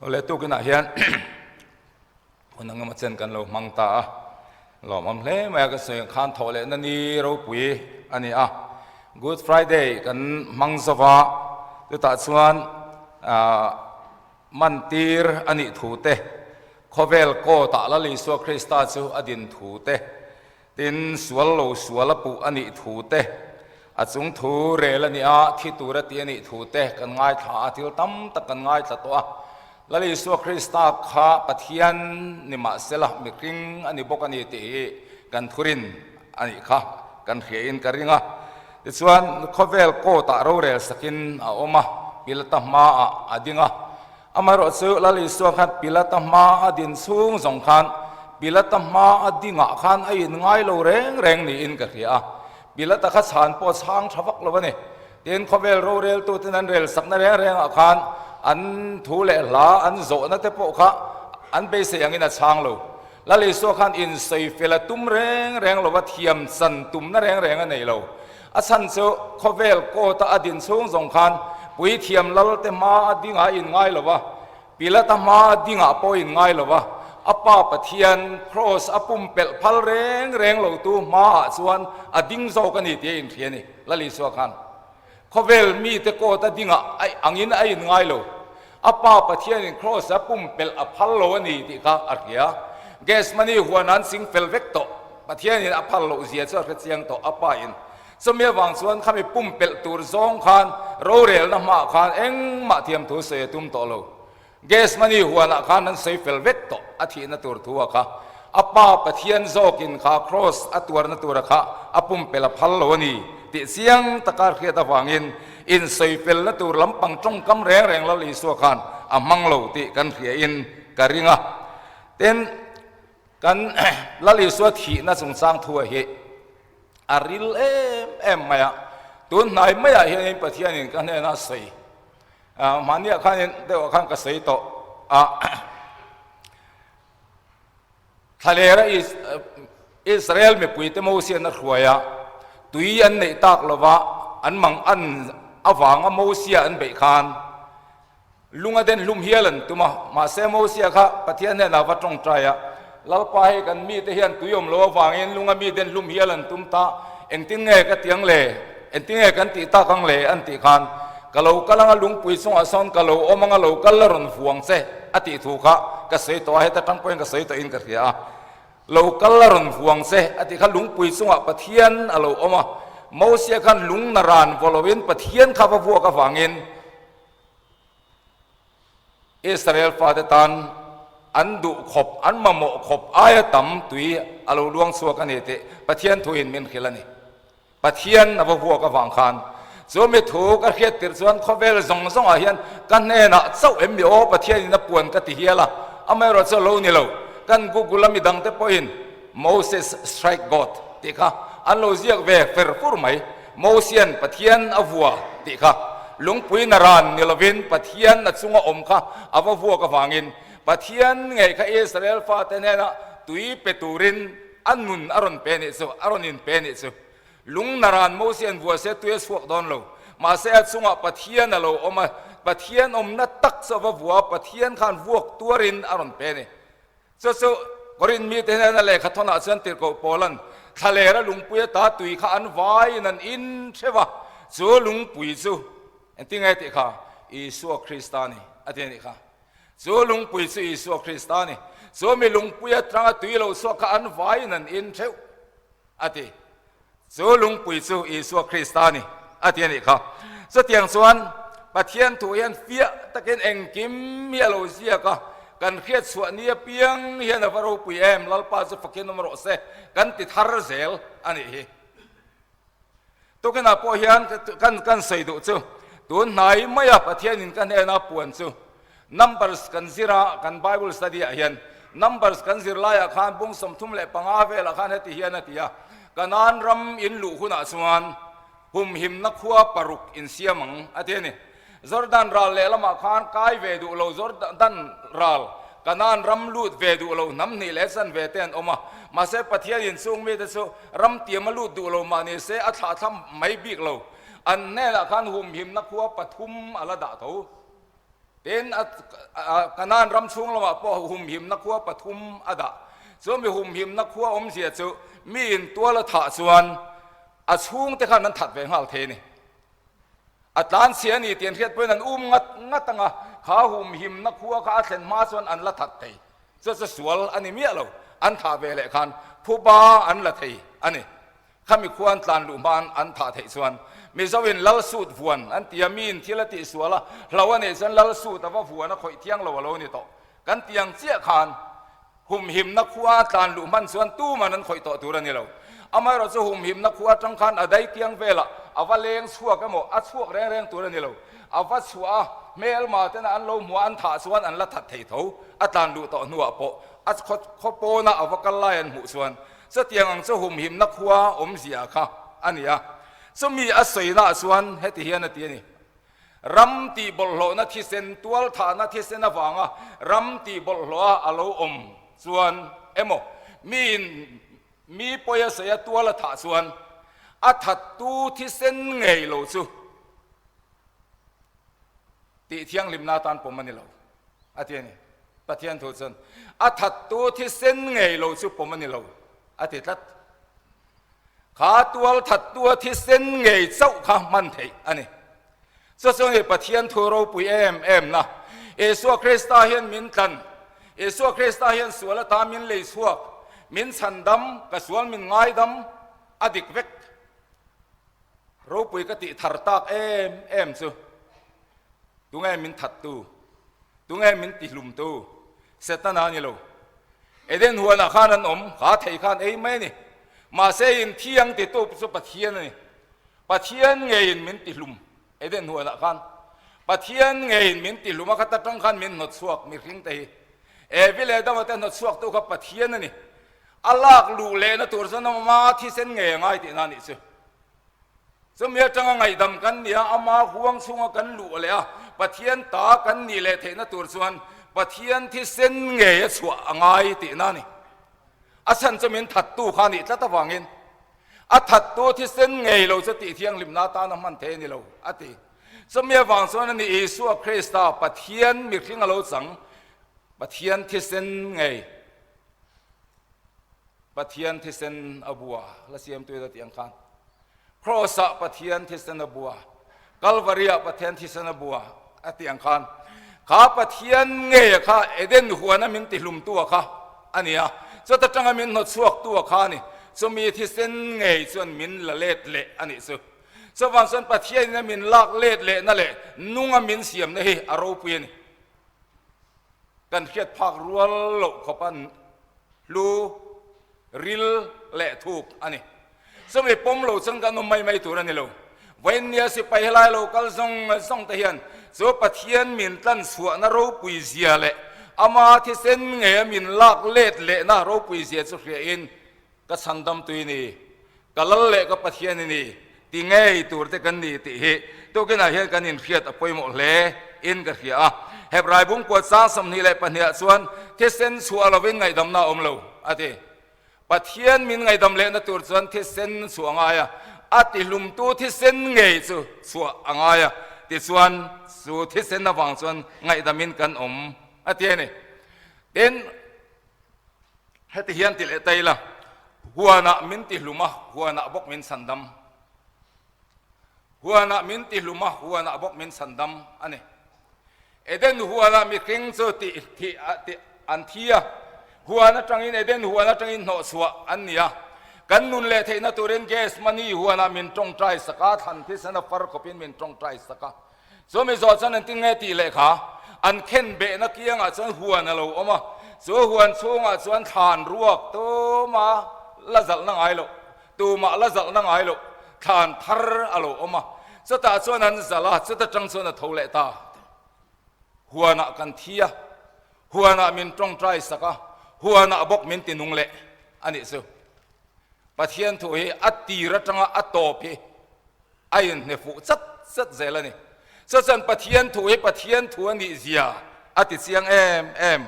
Awle tukinah hian hun ang emaw chen kan lo hmang ta a, lawmawm hle mai a ka sawi ang khan thawh lehna ni ropui a ni a, Good Friday kan hmang zova chutah chuan ah mantir a nih thu te, khawvel court ah Lal Isua Krista chu a din thu te, Tin, sual lo sual a puh a nih thu te, a chung thu rel a nih a, thi tur a ti a nih thu te kan ngaithla a, thil tam tak kan ngaithla tawh a. Lal Isua Krista kha Pathian ni mahsela mihring a ni bawk a ni tih hi kan thurin a nih kha kan hriain ka ring a. Tichuan, khawvel court ah rorel sakin a awm a, Pilata hmaah a ding a. Amaherawhchu, Lal Isua khan Pilata hma a din chhung zawng khan Pilata hma a dingah khan a inngai lo reng reng niin ka hria a. Pilata kha chhan pawh chhang tha vak lo a ni. Tin, khawvel roreltuten an rel sakna reng rengah khan an thu leh hla an zawhna te pawh kha an beisei angin a chhang lo. Lal Isua khan insawi fel a tum reng reng lo va, thiam chan tumna reng reng a nei lo. A chhan chu khawvel court-a a din chhung zawng khan puithiam lalte hma a dingah a inngai lo va, Pilata hma a dingah pawh a inngai lo va, a Pa Pathian Kraws a pumpelh phal reng reng lotu hmaah chuan a ding zawk a ni tih a inhria a ni, Lal Isua khan. Khawvel mite court a dingah angin a inngai lo. A Pa Pathianin Kraws a pumpelh a phal lo a ni tih kha a hria. Gethsemane huan an sing fel vek tawh. Pathianin a phal loh zia chu a hre chiang tawh a Pa in. Chumi avang chuan khami pumpelh tur zawng khan rorelna hmaah khan engmah thiamthu sawi a tum tawh lo. Gethsemane huanah khan an sawi fel vek tawh a thihna tur thu a kha. A Pa Pathian zawkin kha Kraws a tuarna tura kha a pumpelh a phal lo a ni tih chiang taka hriat avangin insawi felna tur lampang tawngkam reng reng Lal Isua khan a hmang lo tih kan hriain ka ring a. Tin, kan Lal Isua thihna chungchang thu a hi a ril em em mai a. Tun hnai maiah hianin Pathianin ka hnena sawi Mahniah khanin deuhah khan ka sawi tawh a, Thlalera Israel mipuite Mosian a hruai a, tui an neih tak lova an mang an avanga Mosia an beih khan lunga den hlum hial an tum a, mahse Mosia kha Pathian hnenah va tawngtai a, Lalpa hei kan mite hian tui awm lo avangin lunga mi den hlum hial an tum ta, engtin nge ka tiang le, engtin nge kan tih tak ang le an tih khan, ka lo kal anga lungpui chungah sawn ka lo awm anga lo kal la rawn vuang che a tih thu kha ka sawi tawh a, heta tang pawhin ka sawi tawhin ka hria a, lo kal la rawn vuang che a tih kha lungpui chungah Pathian a lo awm a, Mosia khan lung na ran vaw loin Pathian kha va vuak avangin, Israel fate tan an duh khawp, an mamawh khawp aia tam tui a lo luang chhuak a ni tih Pathian thuin min hrilh a ni. Pathian a va vuak avang khan chu mi thu ka hriat tirh chuan khawvel zawng zawngah hian ka hnenah chauh em mi aw Pathianin a puan ka ti hial a, amaherawh chu a lo ni lo. Kan Google a midangte pawhin Moses strike God tih kha an lo ziak ve fer fur mai. Mosian Pathian a vua tih kha lungpui na ran ni lovin Pathian a chunga awm kha a va vuak avangin Pathian ngei kha Israel fate hnena tui pe turin a nun a rawn pe nih chu, a rawn in pe nih chu. Lung na ran Mosian vua se tui a chhuak dawn lo. Mahse a chungah Pathian a lo awm a, Pathian awmna tak chu a va vua a, Pathian khan vuak tuarin a rawn pe a ni. Chu chu Korinth mite hnena lehkha thawnah chuan tirhkoh Paula'n thlalera lungpui ata tui kha an vaiin an in hreuh a, chu lungpui chu engtinge tih kha Isua Krista a ni a ti a nih kha. Chu lungpui chu Isua Krista a ni. Chu mi lungpui atanga tui lo chhuak kha an vaiin an in hreuh a ti. Chu lungpui chu Isua Krista a ni, a ti a nih kha. Chutiang chuan Pathian thu hian fiah takin engkim hi a lo ziak a, kan hriat chhuah ni apiang hian a va ropui em, Lalpa chu fakin awm rawh se, kan ti thar zel a nih hi. Tukinah pawh hian kan kan sawi duh chu, tun hnai maia Pathianin ka hnena puan chu Numbers kan zir a, kan Bible study ah hian Numbers kan zir laiah khan bung 35 velah khan heti hian a ti a, Kanaan ram in luh hunah chuan humhimna khua paruk in siam ang a ti a ni. Jordan ral lehlamah khan kai ve duh lo Jordan ral Kanaan ram lut ve duh lo hnam hnih leh chan ve te an awm a, mahse Pathianin chung mite chu ram tiam a lut duh lo mah ni se a thlahthlam mai bik lo. An hnenah khan humhimna khua pathum a la dah tho. Tin, a Kanaan ram chhung lamah pawh humhimna khua pathum a dah. Chu mi humhimna khua awmzia chu miin tual a thah chuan a chhungte khan an that ve nghal thei a ni. A tlanchhia a ni tih an hriat pawhin an um ngat ngat ang a, kha humhimna khua kha a thlen hma chuan an la that thei. Chu chu sual a ni miah lo, an thah ve leh khan phuba an la thei a ni. Khami khua an tlan luh hma an thah theih chuan Mizo in lal sut vuan an ti a, miin thil a tih sual a, hlo a neih chuan lal sut a va vuan a khawih thiang lo a lo ni tawh. Kan ti ang chiah khan humhimna khua a tlan luh hman chuan tuman an khawih tawh tur a ni lo. Amaherawh chu humhimna khua atang khan a dai kiang velah a va leng chhuak emaw a chhuak reng reng tur a ni lo. A va chhuah a, hmelma tena an lo hmuh a an thah chuan an la that thei tho. A tlan luh tawh hnuah pawh a khaw pawna a va kal lai an hmuh chuan Chutiang ang chu humhimna khua awmzia kha a ni a. Chumi a sawinaah chuan heti hian a ti a ni, Ram tih bawlhhlawhna thisen, tualthahna thisen avanga ram tih bawlhhlawha a lo awm chuan emaw, miin mi pawi a sawi a tual a thah chuan a thattu thisen ngei lo chu tih thianghlimna atan pawm a ni lo. A ti a ni. Pathian thu chuan, A thattu thisen ngei lo chu pawm a ni lo, a ti tlat. Kha tual thattua thisen ngei chauh kha hman theih a ni. Chu chu ni Pathian thu ropui em em na. Isua Krista hian min tlan. Isua Krista hian sual ata min lei chhuak, min chhandam, ka sual min ngaidam, a dik vek. Ropui ka tih thar tak em em chu. Tunge min thattu? Tunge min tihlumtu? Setana a ni lo. Eden huanah khan an awm, kha thei khan ei mai a ni. Mahse in thi ang titu chu Pathian a ni. Pathian ngeiin min tihlum Eden huanah khan. Pathian ngeiin min tihlum a, khata tang khan min hnawt chhuak mihring te hi. Evi leh Adama te hnawt chhuaktu kha Pathian a ni. A lak luh lehna tur chuan ama thisen ngei a ngai tihna a nih chu. Chumi atanga ngaihdam kan nia, ama huang chhunga kan luh leh a, Pathian ta kan nih leh theihna tur chuan Pathian thisen ngei a chhuah a ngai tihna a ni. A chhan chu min thattu kha a nih tlat avangin a thattu thisen ngei lo chu tih thianghlimna atan a hman thei a ni lo, a ti. Chumi avang chuan a ni Isua Krista Pathian mihring a lo chang, Pathian thisen ngei. Pathian thisen a bua la siam tui la tih ang khan Kraws ah Pathian thisen a bua, Kalvari ah Pathian thisen a bua a tih ang khan kha Pathian ngei a kha Eden huan a min tihlum tu a kha a ni a, chuta tanga min hnawt chhuak tu a kha a ni. Chumi thisen ngei chuan min la let leh a nih chu. Chuvang chuan Pathian in a min lak let lehna leh nunga min siamna hi a ropui a ni. Kan hriat phak rual loh khawp a hlu, ril leh thuk a ni. Chumi pawm lo chuan kan awm mai mai tur a ni lo. Vawiinnia sipai helai lo kal zawng zawng te hian chu Pathian min tlan chhuahna ropui zia leh ama thisen nge min lak let lehna ropui zia chu hriain Ka chhandam tui ni, ka lal leh ka Pathian i ni, ti ngei tur te kan ni tih hi tukinah hian kan inhriat a pawimawh hle in ka hria a. Hebrai bungkuat sang 22 ah chuan thisen chhuah lovin ngaihdamna a awm lo, a ti. Pathian min ngaihdam lehna tur chuan thisen chhuah a ngai a, a tihlumtu thisen ngei chu chhuah a ngai a, tichuan chu thisen avang chuan ngaihdamin kan awm, a ti a ni. Tin, Heti hian ti leh ta ila, huanah min ti hlum a, huanah bawk min chhandam. Huanah min ti hlum a, huanah bawk min chhandam a ni. Eden huanah mihring chu ti thi ti an thi a, huan atangin Eden huan atangin hnawhchhuah an ni a. Kan nun leh theihna turin Gethsemane huanah min tawngtai sak a, thlan thisena far khawpin min tawngtai sak a. Chu mi zawh chuan engtin nge tih leh kha an khen behna kiangah chuan huan a lo awm a, chu huan chhungah chuan thlan ruak tuma la zalhna ngai loh, tumah la zalhna ngai loh thlan thar a lo awm a, chutah chuan an zalh a, chuta tang chuan a tho leh ta. Huanah kan thi a, huanah min tawngtai sak a, huanah bawk min ti nung leh a nih chu. Pathian thu hi a tir atanga a tawp hi a inhne fuh chat chat zel a ni. Chu chuan Pathian thu hi Pathian thu a nih zia a ti chiang em em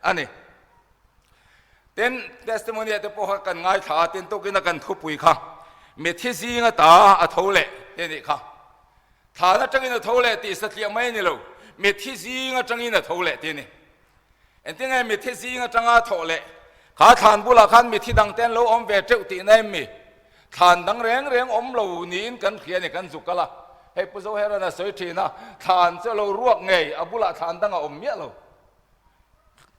a ni. Tin, testimony ah te pawh kha kan ngaithla a, tin tukin a kan thupui kha mithi zinga ta a tho leh te nih kha. Thlan atangin a tho leh tih satliah mai a ni lo. Mitthi zing atangin a tho leh tih a ni. Engtin nge mitthi zing atanga a thawh leh? Kha thlan bulah khan mitthi dangte an lo awm ve teuh tihna em mi? Thlan dang reng reng awm lo niin kan hria a ni, kan zuk kal a. Hei Pu Zoheran a sawi thin a, thlan chu a lo ruak ngei, a bulah thlan dang a awm miah lo.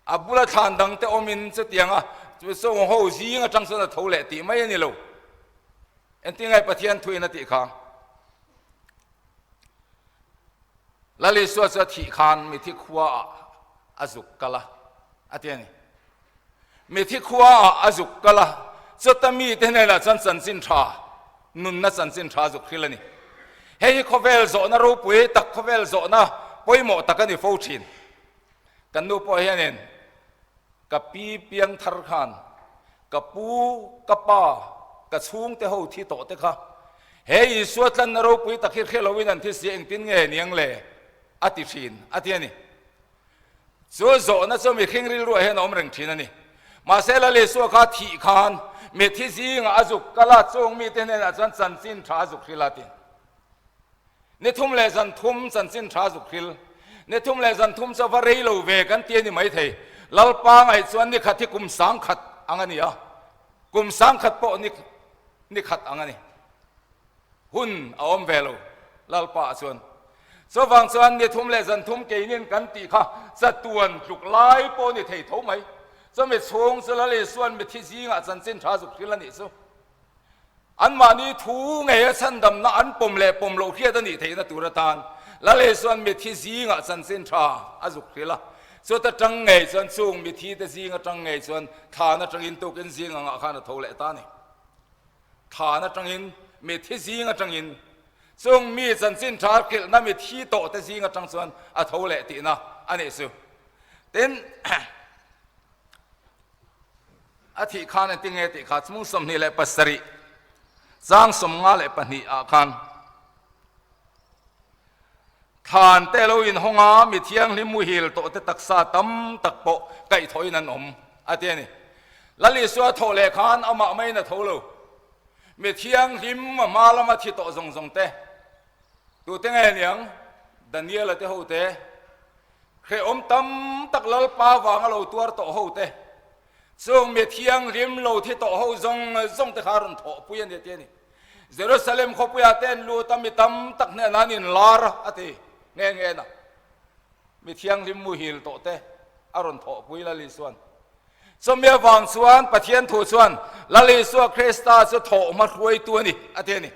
A bula thlan dangte awmin chutianga chu ho zing atang chuan a tho leh tih mai a ni lo. Engtin nge Pathian thuin a tih kha? Lal Isua chu a thih khan mithi khuaah a zuk kal a, a ti a ni. Mithi khuaah a zuk kal a, chuta mite hnenah chuan chanchin tha, nunna chanchin tha a zuk hril a ni. Hei hi khawvel zawhna ropui tak, khawvel zawhna pawimawh tak a ni fo thin. Kan nu pawh hianin ka pi piang thar khan ka pu, ka pa, ka chhungte ho thi tawh te kha he Isua tlanna ropui tak hi hre loin an thi si engtin nge niang le a ti thin a ti a ni. Chu zawhna chu mihring rilruah hian a awm reng thin a ni. Mahse Lal Isua kha thih khan mithi zingah a zuk kal a, chung mite hnenah chuan chanchin tha a zuk hril a ti. Ni thum leh zan thum chanchin tha zuk hril. Ni thum leh zan thum chu va rei lo ve kan ti a ni maithei. Lalpa ngaih chuan ni khat hi kum sangkhat ang a ni a, kum sangkhat pawh ni ni khat ang a ni. Hun a awm ve lo Lalpa ah chuan. Chuvang chuan ni thum leh zan thum keinin kan tih kha chatuan tluk lai pawh ni thei tho mai. Chumi chhung chu Lal Isua'n mithi zingah chanchin tha zuk hril a nih chu. Anmahni thu ngeia chhandamna an pawm leh pawm loh hriat a nih theihna tur atan Lal Isua'n mithi zingah chanchin tha a zuk hrilh a. Chuta tang ngei chuan chung mithite zing atang ngei chuan thlan atangin tukin zing angah khan a tho leh ta a ni. Thlan atangin, mithi zing atangin, chung mi chanchin tha hrilhna mithi tawhte zing atang chuan a tho leh tihna a nih chu. Tin, A thih khan engtin nge tih kha chhung 27 chang 52 ah khan thlan te lo inhawng a, mi thianghlim muhil tawh te taksa tam tak pawh kaihthawhin an awm a ti a ni. Lal Isua thawh leh khan amah maiin a tho lo. Mi thianghlim a hma lama thi tawh zawng zawng te, tute nge niang? Daniela te ho te, Hrehawm tam tak Lalpa vanga lo tuar tawh ho te, chung mi thianghlim lo thi tawh ho zawng zawng te kha a rawn thawhpui a ni ti a ni. Jerusalem khawpuiah te an lut a, mi tam tak hnenah an inlar a ti nghe nghe na. Mi thianghlim muhil tawh te a rawn thawhpui Lal Isua'n. Chumi avang chuan Pathian thu chuan Lal Isua Krista chu thawh hma hruaitu a ni a ti a ni.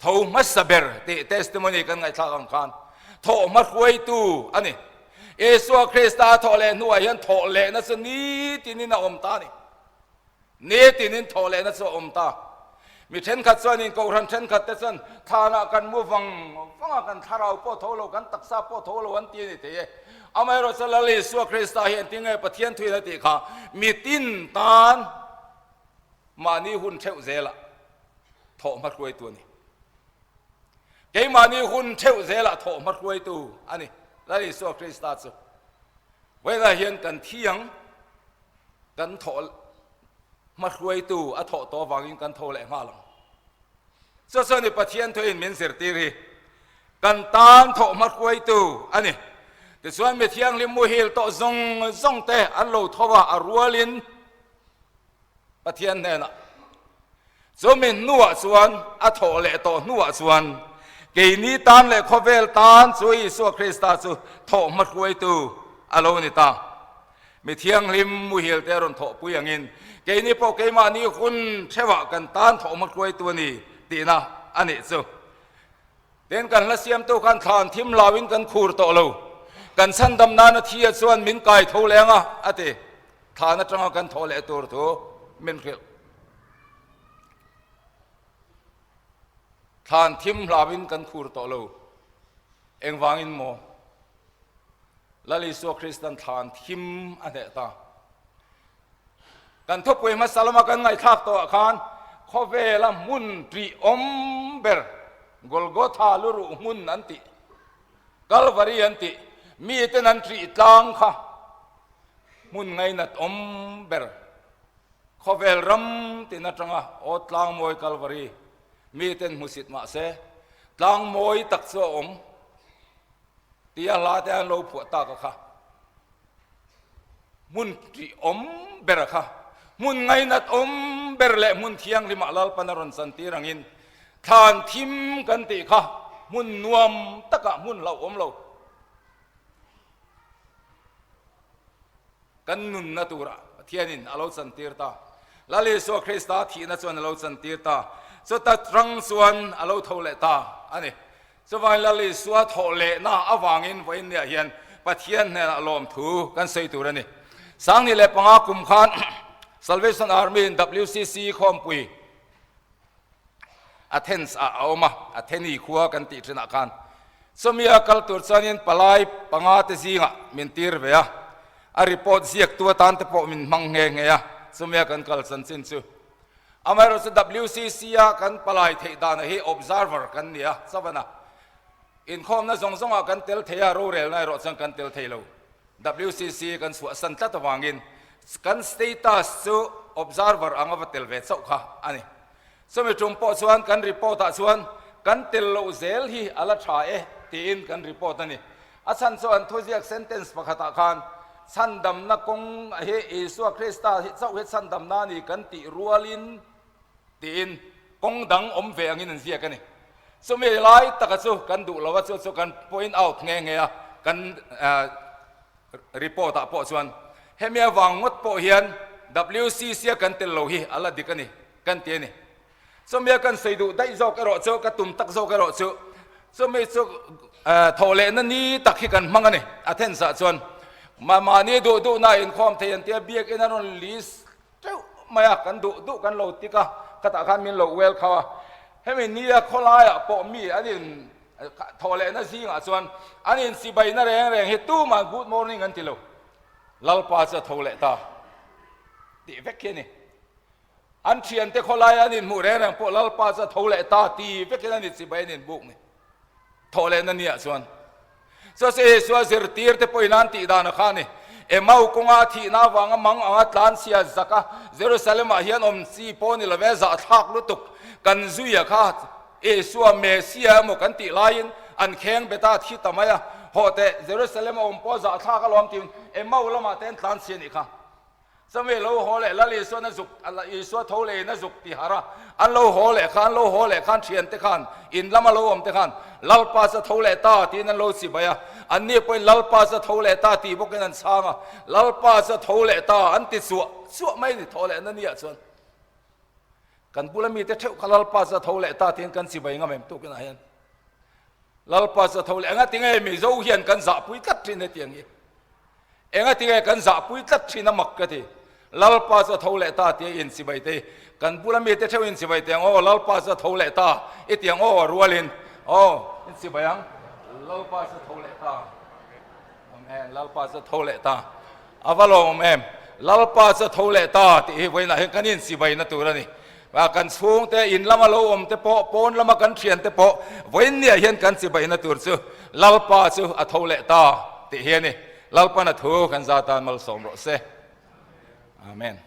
Tho hmasa ber tih testimony kan ngaihthlak ang khan thawh hma hruaitu a ni. Isua Krista a thawh leh hnuah hian thawh lehna chu nitinin a awm ta a ni. Nitinin thawh lehna chu a awm ta. Mi thenkhat chuanin kohhran thenkhat te chuan thlanah kan mu vang vang a, kan thlarau pawh tho lo, kan taksa pawh tho lo an ti a ni thei e. Amaherawhchu Lal Isua Krista hi engtin nge Pathian thuin a tih kha mitin tan mahni hun theuh zelah thawh hma hruaitu a ni. Keimahni hun theuh zelah thawh hma hruaitu a ni. Lal Isua Krista chu vawiinah hian kan thiang kan thawh hma hruaitu a thawh tawh avangin kan tho leh nghal ang. Chu chuan i Pathian thuin min zirtir hi kan tan thawh hma hruaitu a ni. Tichuan mi thianghlim muhil tawh zawng zawng te an lo tho a, a rualin Pathian hnenah, Chumi hnuah chuan, a thawh leh tawh hnuah chuan, keini tan leh khawvel tan chu Isua Krista chu thawh hmahruaitu a lo ni ta. Mi thianghlim muhil te a rawn thawhpui angin, keini pawh keimahni hun theuhah kan tan thawh hmahruaitu a ni tihna a nih chu. Tin, kan hla siamtu khan thlan thim hlauin kan khur tawh lo. Kan chhandam nana thi a chuan min kai tho leng a, a ti. Thlan atanga kan thawh leh tur thu min hrilh. Thlan thim hlauin kan khur tawh lo. Engvangin maw? Lal Isua Kristan thlan thim a hneh ta. Kan thupui hmasa lama kan ngaihthlak tawhah khan khawvela hmun ṭih awm ber Golgotha luruh hmun an tih, Kalvari an tih, miten an ṭih tlang kha hmun ngainat awm ber khawvel ram tin aṭanga aw tlang mawi Kalvari miten hmusit mah se tlang mawi tak chu a awm. Tia hla te an lo phuah tak a kha. Hmun tih awm ber a kha. Hmun ngainat awm ber leh hmun thianghlimah Lalpan a rawn chantir angin thlan thim kan tih kha hmun nuam takah hmun hlauhawm lo. Kan nunna turah Pathianin a lo chantir ta. Lal Isua Krista thihna chuan a lo chantir ta. Chuta rang chuan a lo tho leh ta a ni. Chuvangin Lal Isua thawh lehna avangin vawiinniah hian Pathian hnenah lawmthu kan sawi tur a ni. 2005 kum khan Salvation Army in WCC khawmpui Athens ah a awm a, Atheni khua kan tih thinah khan. Chumi a kal tur chuanin palai panga te zingah min tir ve a, a report ziaktu atan te pawh min hmang nghe nghe a, chumi a kan kal chanchin chu. Amaherawhchu WCC a kan palai theih dana hi observer kan ni a, chavana inkhawmna zawng zawngah kan tel thei a, rorelna erawh chuan kan tel thei lo. WCC kan chhuahsan tlat avangin kan status chu observer anga va tel ve chauh kha a ni. Chumi tum pawh chuan kan report ah chuan kan tel loh zel hi a la tha e tiin kan report a ni. A chhan chu an thuziak sentence pakhatah khan chhandamna kawng hi Isua Krista hi chauh hi chhandamna a ni kan tih rualin tiin kawng dang awm ve angin an ziak a ni. Chumi lai taka chu kan duh lo a, chu chu kan point out nghe nghe a, kan report ah pawh chuan hemi avang ngawt pawh hian WCC a kan tel lo hi a la dik a ni kan ti a ni. Chumi a kan sawi duh daih zawk erawh chu ka tum tak zawk erawh chu chumi chu thawh lehna ni tak hi kan hmang a ni. Athens ah chuan mahni duh duhna inkhawm thei an tia biakin a rawn list Teuh mai a, kan duh duh kan lo tik a, khatah khan min lo uel khauh a. Hemi nia khawlaiah pawh mi an in thawh lehna zingah chuan an inchibaina reng reng hi tumah good morning an ti lo. Lalpa chu a tho leh ta tih vek hi a ni. An thiante khawlaia an inhmuh reng reng pawh Lalpa chu a tho leh ta ti vekin an inchibai an inbuk ni. Thawh lehna nia chuan Chawse Isua zirtir te pawhin an tih dan a kha a ni. Emau kawnga a thihna avanga mang anga tlanchhia zak a, Jerusalem-ah hian awm chi pawh ni love zahthlak lutuk kan zuia kha Isua Messia emaw kan tih laiin an kheng bet a, a thi ta mai a. Hawh teh, Jerusalem-a awm pawh zahthlak alawm tiin Emau lamah te an tlanchhia a nih kha. Chumi lo haw leh Lal Isuan a zuk, Isua tho leiin a zuk ti harh a, an lo haw leh khan, lo haw leh khan thiante khan, in lama lo awm te khan, Lalpa chu a tho leh ta tiin an lo chibai a, anni pawhin Lalpa chu a tho leh ta tih bawkin an chhang a, Lalpa chu a tho leh ta an ti chuah chuah mai a ni, tho leh na nia chuan kan bula mite theuh kha Lalpa chu a tho leh ta tiin kan chibai ngam em tukinah hian. Lalpa chu a tho leh, engatinge Mizo hian kan zahpui tlat thin hetiang hi? Engatinge kan zahpui tlat thin a mak ka ti. Lalpa chu a tho leh ta tia inchibai te hi kan bula mite theuh inchibai teh ang aw, Lalpa chu a tho leh ta i ti ang aw rualin aw inchibai ang, Lalpa chu a tho leh ta. Amen, Lalpa chu a tho leh ta. A va lawmawm em? Lalpa chu a tho leh ta tih hi vawiinah hian kan inchibaina tur a ni. Kan chhungte, in lama lo awm te pawh, pawn lama kan thian te pawh vawiinniah hian kan chibaina tur chu Lalpa chu a tho leh ta tih hi a ni. Lalpana thu kan za tan malsawm rawh se. Amen.